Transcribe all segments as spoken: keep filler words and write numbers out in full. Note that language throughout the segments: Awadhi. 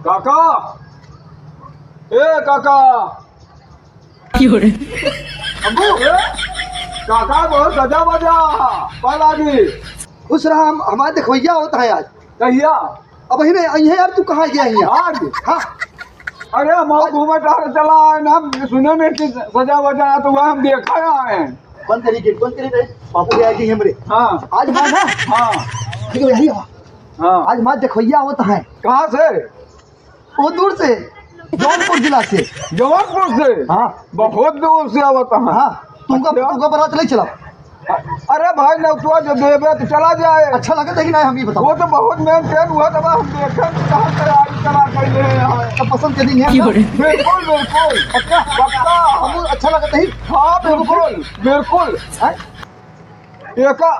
काका, ए काका। अबू, ए, काका बहुत सजा बजा, पालाजी। खुश रहा, हम, हमारे देखवैया होता है आज। कहिया? अब ही नहीं, यहीं यार, तू कहाँ गया है यहाँ? आज? हाँ। अरे, हम और घूमे टहरे चला आए ना, हम सुने नहीं कि सजा बजा है, तो वह हम देखा आए हैं। बंद करी गेट, बंद करी रे। बाबू भैया जी हमरे। हाँ। आज माँ ना। हाँ। ठीक है, यही है। हाँ। आज माँ देखवैया होता है। कहाँ से? वो दूर से, जौनपुर जिला से। जौनपुर से? हाँ। बहुत दूर से आवत है। हाँ, तुमका, अच्छा। तुमका बारात ले चला। अरे भाई, नौतवा जो देबे तो चला जाए। अच्छा लगत है कि नहीं, हम ही बताओ। वो तो बहुत maintain हुआ, तब हम देखे कि कहाँ तैयारी करा के ले आए। तो पसंद कर दी है? बिल्कुल, बिल्कुल। पक्का? पक्का। हम अच्छा लगत है? हाँ, बिल्कुल, बिल्कुल। हैं? एका,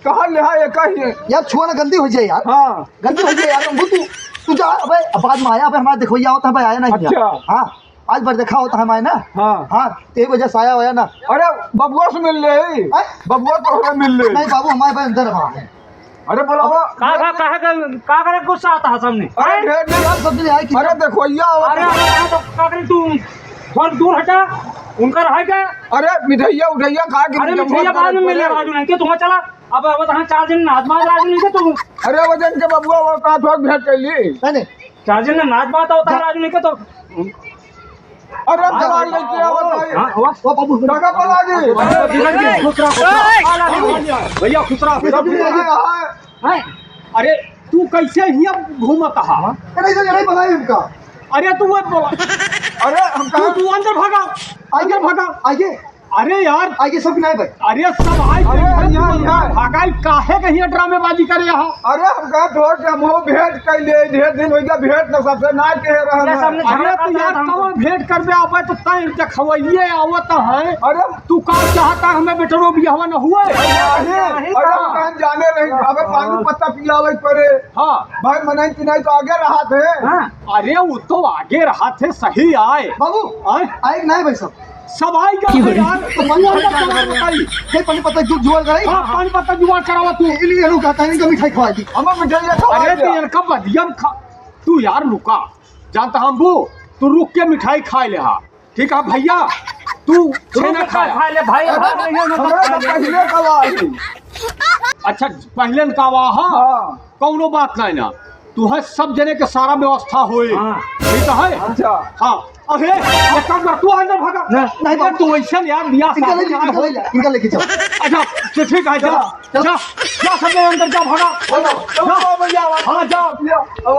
कहाँ ले आए, एका ही है। यार, छुआ ना, गंदी हो जाए यार। हाँ। गंदी हो जाए यार, वो तू, तू जा, अबे, अब बाद में आया, अबे, हमारे देखवैया होता है, भाई, आया नहीं है। अच्छा। हाँ। आज बार देखा होता है हमारे ना। हाँ। हाँ, तो एक वजह से आया होया ना। अरे, बबुआ से मिल ले। हैं? बबुआ तो हमें मिल ले। नहीं, बाबू, हमारे भाई अंदर रहा है। अरे, बुलावा। का, का, का, का, का करे गुस्सा आता है सामने? अरे, हैं? ढेर नहीं। यार, सब्जी ले आए कि अरे, देखो, ये आओ। अरे, अरे, अरे, तो का करे तू? थोड़ा दूर हटा, उनका रह गया। अरे, मिठाइया, उठाइया खा के अरे, जब मिठाइया बहुत बाद में मिल ले, फर्क पड़े। राजू नहीं, क्यों तुम चला? अब, अब तहाँ चार दिन नाच मार राजू नहीं, क्यों तुम? अरे, वजन के बबुआ, वो का थोक भेंट कर ली। नहीं, नहीं। चार दिन नाच मार तो होता है, जा। राजू नहीं, क्यों तो? अरे, हाँ, चला हाँ, लेके आओ, हाँ, बताइए। हाँ, हाँ। ओ बाबू, काका पलागी। भैया, खुश रहो, खुश रहो। भैया, खुश रहो, खुश रहो। भैया, हाँ। हैं? अरे, तू कैसे हियाँ घूमत हा? अरे, इधर नहीं बनाई हमका। अरे, तू मत बोला। अरे, हम तू, कहाँ? तू अंदर भागा, अंदर भागा। आइए। अरे यार। आइए, सब नहीं भाई। अरे, सब आए अरे, थे, यहाँ, तू यहाँ। भागा, काहे के हियाँ ड्रामेबाजी करे यहाँ? अरे, हम कहाँ ठोक के हम वो भेंट कर ले, ढेर दिन हो गया भेंट ना सबसे ना कहे रहना। अरे, सामने अरे, झगड़ा तो करता यार, था हमको। कौन भेंट करबे? आवे तो तैं देखवैये आवत है। अरे, तू का चाहता हमें बेटरो बियाहवा न हुए? अरे, अरे, अरे, हम कहाँ जाने रही, अबे पानी पत्ता पियावे पड़े। हाँ। भाई, मनई तिनई तो आगे रहा थे। हाँ। अरे, वो तो आगे रहा थे, सही आए। बाबू, आए? आए कि नहीं भाई सब? सब आई गया क्यों रे? यार, तो पानी पत्ता जुगाड़ कराई। नहीं, पानी पत्ता जु-, जुगाड़ कराई। हाँ, पानी पत्ता जुगाड़ करावा तू। इन्हीं लोग कहता है, इनका मिठाई खवा दी। हम मिठाई खवा अरे, दिया। तो इनका बदियम खा, तू यार रुका। जानता हम वो, तू रुक के मिठाई खाए ले हा। ठीक है भैया, तू रुक छेना के खाया। खा ले भाई, अरे, भाग रही है, मत हमरा खा तो ले। पहले का वाली। अच्छा, पहले का वाह, हाँ। हाँ। कौनो बात नहीं ना, तू है सब जने के सारा व्यवस्था होए। हाँ। ठीक है? अच्छा। हाँ। अरे, ये काम कर, तू अंदर भागा। नहीं, नहीं, अरे, बाबू। तू ऐसा यार, बियाह इनका शादी लेके यार। चलो, इनका लेके चलो। अच्छा, तो ठीक है, जा, चलो, चलो। जा, जा, सब जने अंदर जा, भागा। चलो, चलो, जा। भैया, हाँ, जा। भैया।